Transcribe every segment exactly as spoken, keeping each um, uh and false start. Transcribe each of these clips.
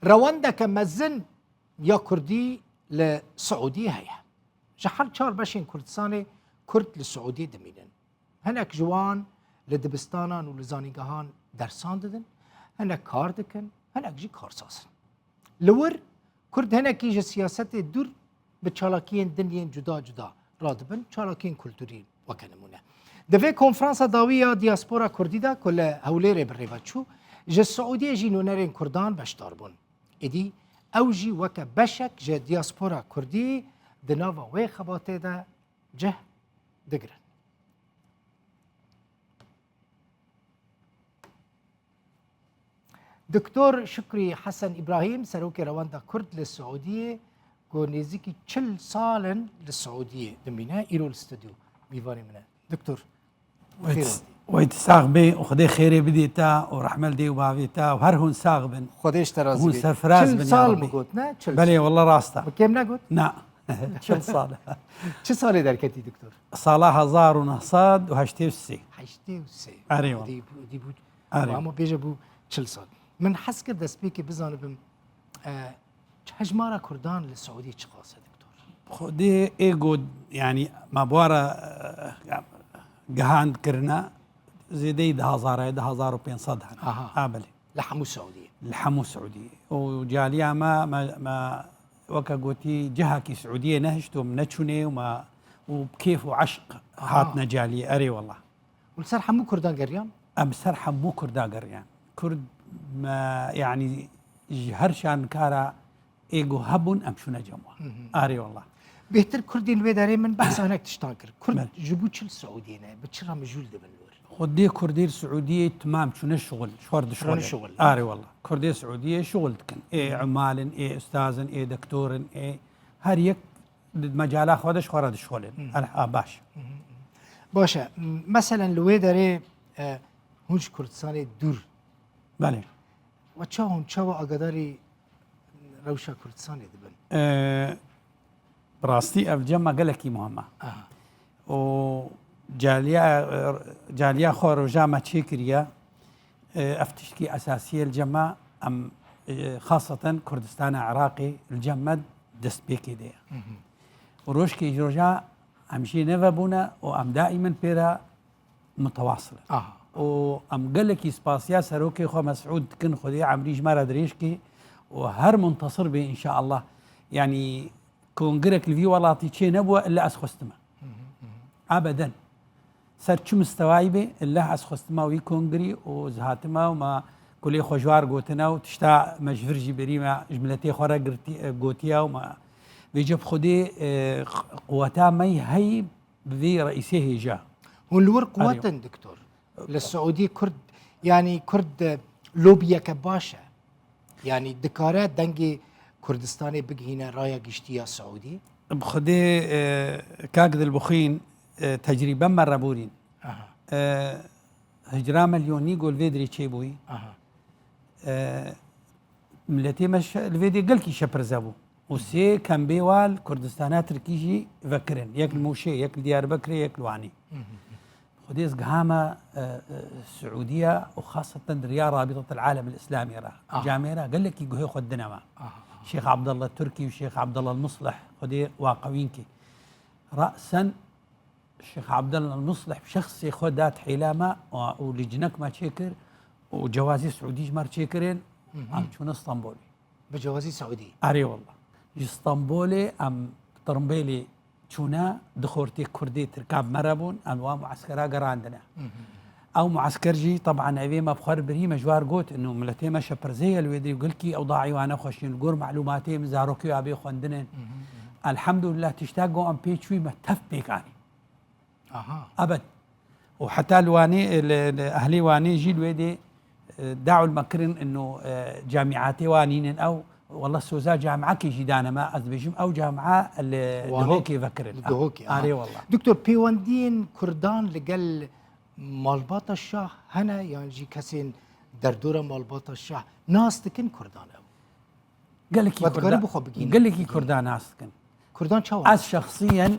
Rewendeke mezin ya Kurdî li Siûdiyê heye. Ji her çar beşên Kurdistanê Kurd li Siûdiyê dimînin. Hinek ji wan li dibistanan û li zanîngehan dersan didin, hinek kar dikin, hinek jî karsaz in. Li wir, Kurd hinekî ji siyasetê dûr bi çalakiyên din yên cuda cuda radibin, çalakiyên kulturî weke nimûne. Di vê konferansa dawî ya diaspora Kurdî de ku li Hewlêrê bi rê ve çû, ji Siûdiyê jî nûnerên Kurdan beşdar bûn. Êdî ew jî weke beşek ji diaspora Kurdî di nava wê xebatê de cih digirin. Doktor Şukrî Hesen Îbrahîm, serokê Rewenda Kurd li Siûdiyê, ku nêzîkî çil sal in li Siûdiyê dimîne, îro li stûdyo mîvanê min e. Doktor, xêr hatî. Wey tu sax bê û Xwedê xêrê bidê te û rehme li dê û bavê te û her hûn sax bin. Xwedê ji te razî bê. Hûn serfiraz bin ya Rabbî. Çil sal mi got, ne? Çil sal. Belê, wallah rast e. Mi kêm negot? Na. Çil sal. Çi salê derketî, doktor? Sala hezar û neh sed û heştê û sê. Heştê û sê. Erê, wallah. Dî bû, dî bû. Erê. Ama bêje bû çil sal. Min hez kir destpêkê bizanibim, e, hejmara Kurdan li Siûdiyê çiqas e, doktor? Xwedê ê got, yanî me bi wara, e, gihand kirine, zêdeyî du hezar e, du hezar û pênc sed hene. Aha. Ha, belê. Li hemû Siûdiyê. Li hemû Siûdiyê. Û caliya me, me, me weke gotî cihekî Siûdiyê nehişt û em neçûnê û me û bi kêf û eşq Aha. hatine caliyê. Erê, wallah. Û li ser hemû Kurdan geriyan? Em ser hemû Kurda geriyan. Kurd me, yanî ji her şankara ê ku hebûn em çûne cem wan. Hı hı. Arê wallah. Bêhtir Kurdên wê derê min behsa hinek tiştan kir. Kurd Belê. ji bo çi li Siûdiyê ne? Bi çi re mijûl dibin li wir? Xwedê Kurdê li Siûdiyê timam çûne şixul, ji xwe re dişixulin. Şixul. Arê wallah. Kurdê Siûdiyê şixul dikin. Ê Hı hı. umal in, ê ustaz in, ê doktor in, ê her yek di mecala xwe de ji xwe re dişixulin. Hı. El-, a, baş. Hı hı. Baş e. Meselen li wê derê, e, hûn ji Kurdistanê dûr. Belê. Ve çawa hûn, çawa agadarî rewşa Kurdistanê dibin? E, bi rastî ev cem me gelekî muhim e. Aha. Û caliya, e, caliya xwe roja me çêkiriye. E, ev tiştkî esasî ye li cem me. Em, e, xaseten Kurdistana Iraqê li cem me destpêkê de ye. Hı hı. Û rojkê ji roja em jê neve bûne û em daîmen pê re mitewasil in. Aha. Û em gelekî spasiya serokê xwe Mesûd dikin, Xwedê emrî ji me re dirêj kê û her muntasir bê înşaallah. Yanî kongirek li vî welatî çê nebûwe illa ez xwestime. Hı hı, hı hı. Ebeden. Ser çi mistewayî bê, illa ez xwestime wî kongirî û ez hatime û me kulê xwe ji war gotine û tişta me ji vir jî berî me ji miletê xwe re girtî-, gotiye û me vêce bi Xwedê, e, quweta me yî heyî bi vî reîsê hêja. Hûn li wir Arê. quwet in, doktor. Li Siûdî Kurd, yanî Kurd, e, lobiyeke baş e. Yanî dikare dengê Kurdistanê bigihîne raya giştî ya Siûdî? Bi Xwedê, e, kak Dilbixwîn, e, tecrîbe me re borîn. Aha. E, hicra milyonî go li vê dirê çêbûyî. Aha. E, Miletê me şe-, li vê dê gelkî şepirze bû. Û sê kembê wa li Kurdistana Tirkî jî vekirin. Yek li Mûşê, yek li Diyarbekirê, yek li Wanê. Hı hı. Xwedê ez gihame, e, e, Siûdiya û xaseten di riya Rabîtatil Alemil Îslamî re. Aha. Camê re gelekî guhê xwe dine me. Aha, aha. Şêx Abdullah Tirkî û Şêx Abdullah Muslih, Xwedê wa qewîn kê. Ra'sen Şêx Abdullah Muslih bi şexsê xwe dat hêla me û, û lîcinek me çêkir û cewazî Siûdî ji me re çêkirin, Hı hı. em çûne Stenbolê. Bi cewazî Siûdî? Erê wallah. Ji Stenbolê em bi tirimbêlê çûne, du xortê Kurdê Tirka bi me re bûn, em wan mueskera gerandine. Hı hı. Ew muesker jî, teban, evê me bi xwe re birî, me ji war got, ino miletê me şepirze ye li wê dê, gelkî ewdaî wan ne xweş in, li gor melûmatê min zarokê wa bê xwendinê. Hı hı, hı hı. Elhamdulillah, tişta ku em pê çûyî me tev pêk anî. Aha. Ebed. Û heta li Wanê, li, li ehlê Wanê jî li wê dê, e, dawl me kirin, ino, e, camîatê wa nînin ew, wallah soza camîakê jî dane me, ez dibêjim ew camîa li Wanê? Dihokê vekirin. Li Dihokê, aha. Arê wallah. Doktor, pêwendiyên Kurdan li gel malbata şah hene, yan jî kesên derdora malbata şah nas dikin Kurdan ew? Gelekî Kurda-, gelekî Kurda nas dikin. Kurdan çawa? Ez şexsiyen,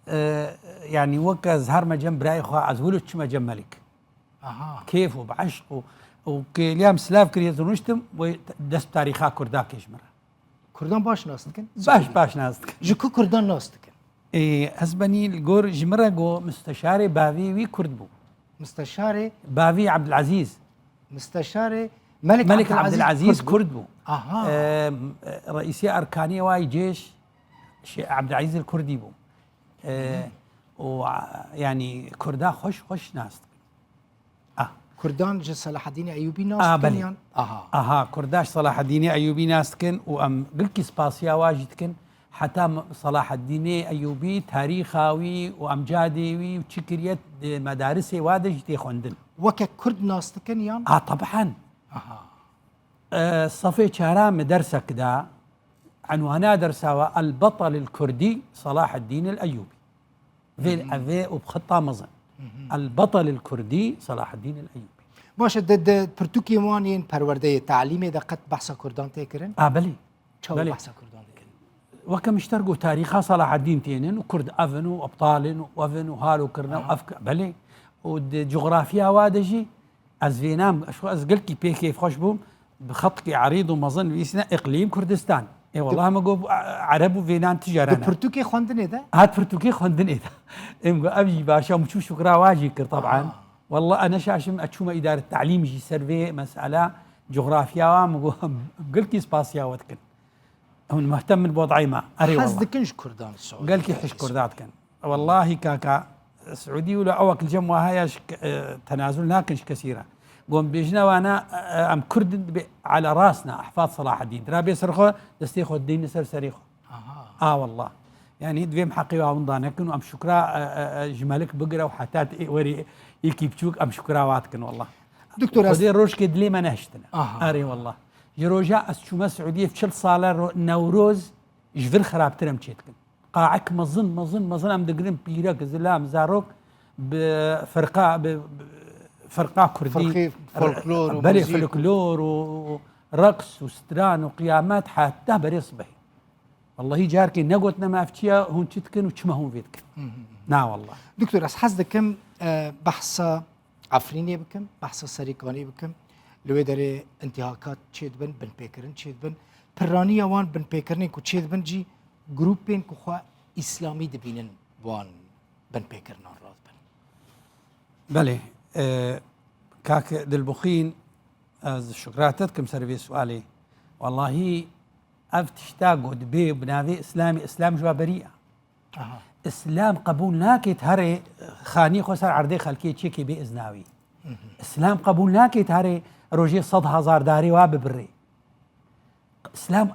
e, yanî weke ez herme cem birayê xwe, ez wilo çime cem melik. Aha. Kêf û bi eşq û û kêliya min silav kiriye, rûniştim, wê dest bi tarîxa Kurda kê ji min re. Kurdan baş nas dikin? Baş, baş nas dikin. Ji ku Kurdan nas dikin? Ê, ez benî li gor ji min re got, misteşarê bavî wî Kurd bû. Misteşarê? Bavî Abdulazîz. Misteşarê Melik Melik Abdulazîz Abdulazîz Kurd bû. Kurd bû. Aha. Em, e, Reîsê Erkaniyê wa yê cêş, şey, Abdulazîz el Kurdî bû. E, û, a, yanî Kurda xweş, xweş nas dikin. Ah. Kurdan ji Selahaddînê Eyûbî nas Ah, dikin belê. yan? Aha. Aha, Kurda ji Selahaddînê Eyûbî nas dikin û em gilkî spasiya wa jî dikin. Heta m-, Selahaddînê Eyûbî tarîxa wî û emcadê wî û çi kiriye di medarisê wa de jî tê xwendin. Weke Kurd nas dikin yan? Ah, tebihen. Aha. E, sefê çara me dersek da, enwana dersa wa El Betel el Kurdî Selahaddîn el Eyûbî. Vê, Hı hı. ev ê û bi xita mezin. Hı hı. El Betel el Kurdî Selahaddîn el Eyûbî. Baş e, di, di pirtûkên wan yên perwerdeyê, talîmê de qet behsa Kurdan tê kirin? A, belê. Çawa Belê. behsa Kurdan dikin? Weke min ji te re got, tarîxa Selahaddîn tênin û Kurd ev in û ebtal in û ev in û halo kirine û Aha. ev ki-, belê. Û di coxrafiya wa de jî ez vênam, ez, ez gelkî pê kêfxweş bûm, bi xetkî erîd û mezin nivîsîne Îqlîm Kurdistan. Ê, Di wallah min got, a, ereb û vênan tije Di re ne. pirtûkê xwendinê de? Hat pirtûkê xwendinê de. Êm got, ev jî baş e, min çû şukra wa jî kir, teban. Ah. Wallah, ez neşaşim, ez çûme îdare telîm jî ser vê mesela, coxrafiya wa, min got, gelkî spasiya we dikin. Hûn muhtem min bi wedayê me. Erê Hez wallah. dikin ji Kurdan Siûdî? Gelkî hej Kurda dikin. Wallahî kaka, Siûdî wilo ewek li cem wa heye ji k-, e, tenazul nakin ji kesî re. Got bêjine wana, e, em Kurd in, dibê ala rasna, ehfad Selahaddîn. Dira bê ser xwe, destê xwe dideyne ser serê xwe. Aha. A wallah. Yanî divê em heqê wa winda nekin û em şukra, e, e, e, ji Melik bigire û heta tê werî yekî biçûk em şukra wa dikin wallah. Doktor, ez Xwedê rojkê dilê me nehiştine. Aha. Erê wallah. Ji roja ez çûme Siûdiyê çil sal e ro-, Newroz ji vir xirabtir em çêdikin. Qaek mezin, mezin, mezin em digirin pîrek, zilam, zarok bi firqa, bi, bi firqa kurdî. Firqê folklor û Belê, muzîk û folklor û reqs û stran û qiyamet heta berê sibehê. Wallahî carkê negotine me ev çi ye, hûn çi dikin û çima hûn vê dikin. Hı hı hı. Na wallah. Doktor, ez hez dikim, e, behsa Efrînê bikim, behsa Serîkanê bikim. Li wê derê întihakat çêdibin, binpêkirin çêdibin. Piraniya wan binpêkirinên ku çêdibin jî grûpên ku xwe îslamî dibînin wan binpêkirinan radibin. Belê, e, kak Dilbixîn, ez şukra te dikim ser vê sualê. Wallahî ev tişta ku dibê bi navê Îslamê, Îslam ji we berî ye. Aha. Îslam qebûl nake tu herê xanî xwe ser erdê xelkê çêkê bê izna wî. Hı hı. Îslam qebûl nake tu herê rojê sed hezar darê wa bibirê. Îslam,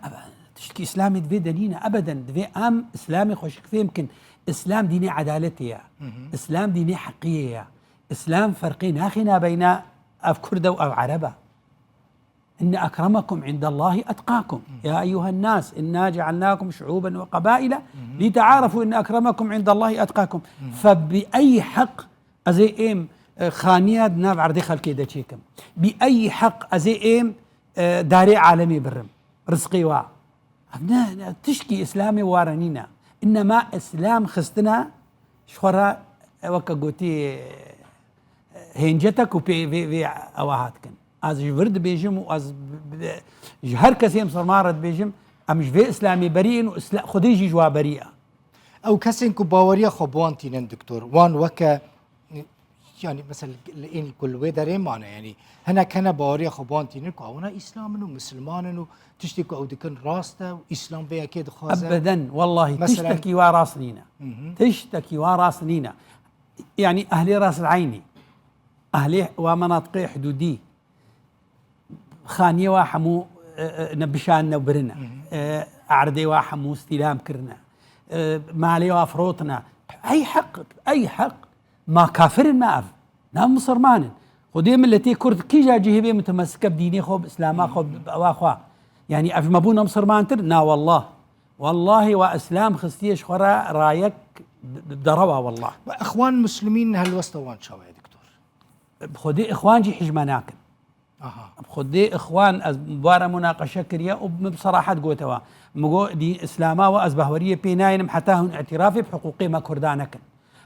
tiştkî Îslamê divê de nîne, ebeden divê em Îslamê xweşik fêm kin. Îslam dînê edaletê ye. Hı hı. Îslam dînê heqiyê ye. Îslam ferqê naxîne beyna ev Kurd e û ev Ereb e. Inne ekremekum indallahî etqakum. Hı. Ya eyyuhen nas, inna cealnakum şuuben ve qabaile Hı hı. litearafu inne ekremekum indallahî etqakum. Hı hı. Fe bi ey heq ez ê êm, e, xaniya di nav erdê xelkê de çêkim? Bi ey heq ez ê êm, e, darê alemê birim, rizqê wa? Ev ne, ne, tişkî Îslamê ware nîne. Innema Îslam xistine ji xwe re, e, weke gotî, e, hêncetek û pê vê, vê ewa hat kin. Ez ji vir dibêjim û ez b-, b-, ji her kesê misilman re dibêjim, em ji vê Îslamê berî in û Îsla-, Xwedê jî ji wa berî ye. Ew kesên ku baweriya xwe bi wan tînin, doktor, wan weke, yanî, mesela, li, ên ku li wê derê mane, yanî, hinek hene baweriya xwe bi wan tînin ku ewana Îslam in û misilman in û tiştê ku ew dikin rast e û Îslam vê yekê dixwaze. Ebeden, wallahî, Mesela tiştekî wa rast nîne. Hı hı. Tiştekî wa rast nîne. Yanî, ehlê Ras el Eynî, ehlê wa menatiqê hidûdî, xaniyê wa hemû, e, e, ne bişandine û birine. Hı hı. E, erdê wa hemû îstîlam kirine. E, malê wa firotine. Ey heq, ey heq. Ma kafir in, ma ev. Na misilman in. Xwedê miletê Kurd kîja cihê bê mutemesike bi dînê xwe, bi Îslama xwe, Hı hı. bi, bi ewa xwe. Yanî ev ji me bûne misilmantir? Na wallah. Wallahî wa Îslam xistiye ji xwe re rayek d-, d-, derewa wallah. Ve Îxwan Muslimîn helwesta wan çawa ye, doktor? Bi Xwedê Îxwan jî hîç ji me nakin. Aha. Bi Xwedê Îxwan ez bi wan re munaqeşe kiriye û min bi serahet gotewa. Min got, dîn Îslama we ez behweriyê pê nayênim heta hûn îtirafê bi hiqûqê me Kurda nekin.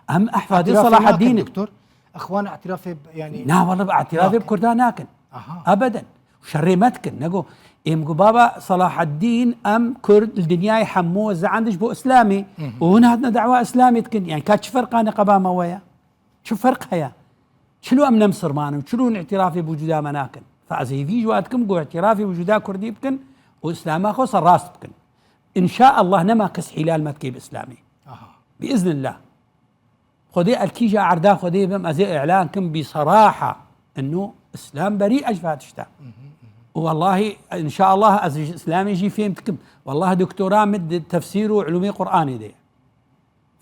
Em ehfadê Îtirafê Selahaddîn nakin, in. Doktor. Îxwan îtirafê b-, yanî Na, wele bi îtirafê bi Nakin. Kurda nakin. Aha. Ebeden. Şerê me dikin. Nego, êm gu baba Salahaddîn, em Kurd li dinyayê hemû zeandiş bo Îslamê. Hı hı. Û hûn hatine dawa Îslamê dikin. Yani ka çi ferqa neqeba me we ye? Çi ferq heye? Çilo em ne Misirman in? Çilo hûn îtirafê bi wicûda me nakin? Fa ez hêvî ji we dikim ku îtirafê wicûda Kurdî bikin û Îslama xwe serrast bikin. Înşaallah nema kes hîlal me dikê bi Îslamê. Aha. Bi îznillah. Xwedê el kîja erda Xwedê bim, ez ê îlan kim bi seraha. Eno Îslam berî ez ji va tişta. Hı hı, hı hı. Û wellahî, înşaallah ez ji Îslamê jî fêm dikim. Wellahî doktora min di tefsîr û ulûmê Qur'anê de ye.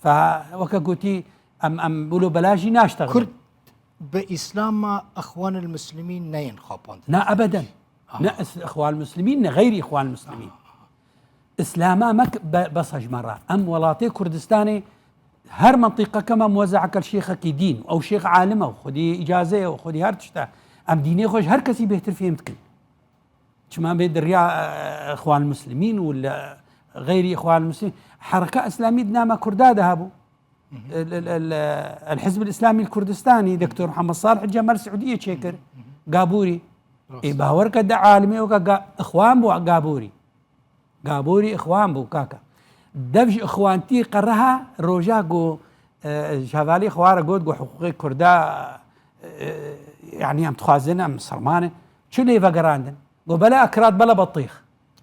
Fa weke gotî, em, em wilo bela jî naştexilin. Kurd bi Îslama Îxwanil Muslimîn neyên xapandin. Na ebeden. Aha. Ne is-, Îxwan Muslimîn, ne xeyrî Îxwan Muslimîn. Aha. Îslama me k-, be-, besa ji me re. Em welatê Kurdistanê her mentiqeke me muwezzeeke li şêxekî dîn. Ew şêx alim e, xwedî îcaze ye, xwedî her tişt e. Em dînê xwe ji her kesî bêhtir fêm dikin. Çima bê di riya, e, Îxwan Muslimîn û li xeyrî Îxwan Muslimîn. Hereka Îslamî di nama Kurda de hebû. Hı hı. El, el, el, El Hizb El Îslamî El Kurdistanî, Doktor Muhammed Salih El Cemal Siûdiyê çêkir. Hı hı. Gabûrî. Rast. Ê, bawer ke de alimê weke ga-, Îxwan bû Gabûrî. Gabûrî Îxwan bû, kaka. Dev ji Îxwantî qereha roja ku, e, ji hevalî xwe re got ku hiqûqê Kurda, e, yanî em dixwazin, em Misirman in. Çi lê vegerandin? Got, bela akirat, bela betîx.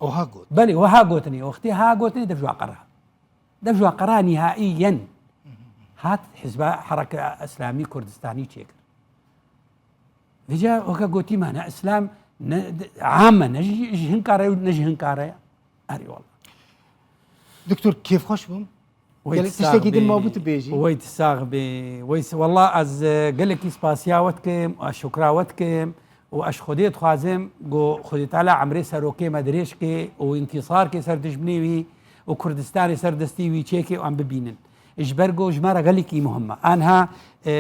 Oha got. Belê, wiha gotinê. Wextê ha gotinê dev ji wa qereha. Dev ji wa qereha nihaiyen hat hizba Hereka Îslamî Kurdistanî çêkir. Vêca weke gotî me, ne Îslam, ne, am e, ne ji, ji hinkare ye û ne ji hinkare ye. Erê wallah. Doktor, kêfxweş bûm. Wey Gelek tu sax tiştekî din bê. Mabû tu bêjî. Wey tu sax bê. Wey s-, wallah ez, e, gelekî spasiya we dikim, ez şukra we dikim û ez ji Xwedê dixwazim ku Xwedê Teala emrê serokê me dirêj ke û întîsar ke ser dijminê wî û Kurdistanê ser destî wî çêke û em bibînin. Ji ber ku ji me re gelekî muhim e. Anha, e,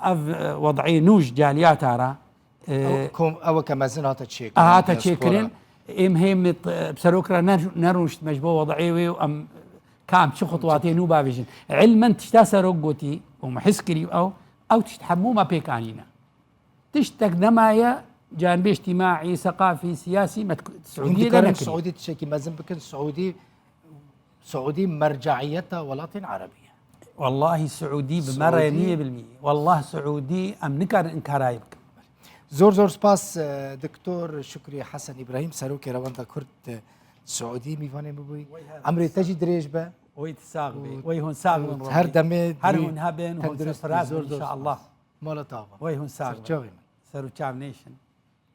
ev, e, wed'ê nû ji caliyata re, e, Ew kom-, ew weke mezin hate çêkirin, hate diaspora. Çêkirin. Êm hê mit, e, bi serok re ne, nerûniştime ji bo wed'ê wê û em ka em çi xutwatê nû bavêjin. Ilmen tişta serok gotî û me his kirî ew, ew tişt hemû me pêk anîne. Tiştek nemaye, canibê îctîmaî, seqafî, siyasî, me Hûn Siûdiyê de dikarin nekirî. Siûdî tiştekî mezin bikin, Siûdî, Siûdî merceiyeta welatên Erebî ye. Wallahî Siûdî bi me re Siûdî niyê bilmî. Wallah Siûdî em nikarin înkarayê bikin. Zor zor spas, e, Doktor Şukrî Hesen Îbrahîm, Serokê Rewenda Kurd, e, Siûdî mîvanê min bûyî. Wey her Emrê te jî dirêj be. Wey tu sax bî. Û Wey hûn sax bin. Her demê her hûn hebin, hûn tendurist serfiraz bin, zor zor înşallah. Spas. Mala te ava. Wey hûn sax bin. Serçavê min. Ser û çav nêşin.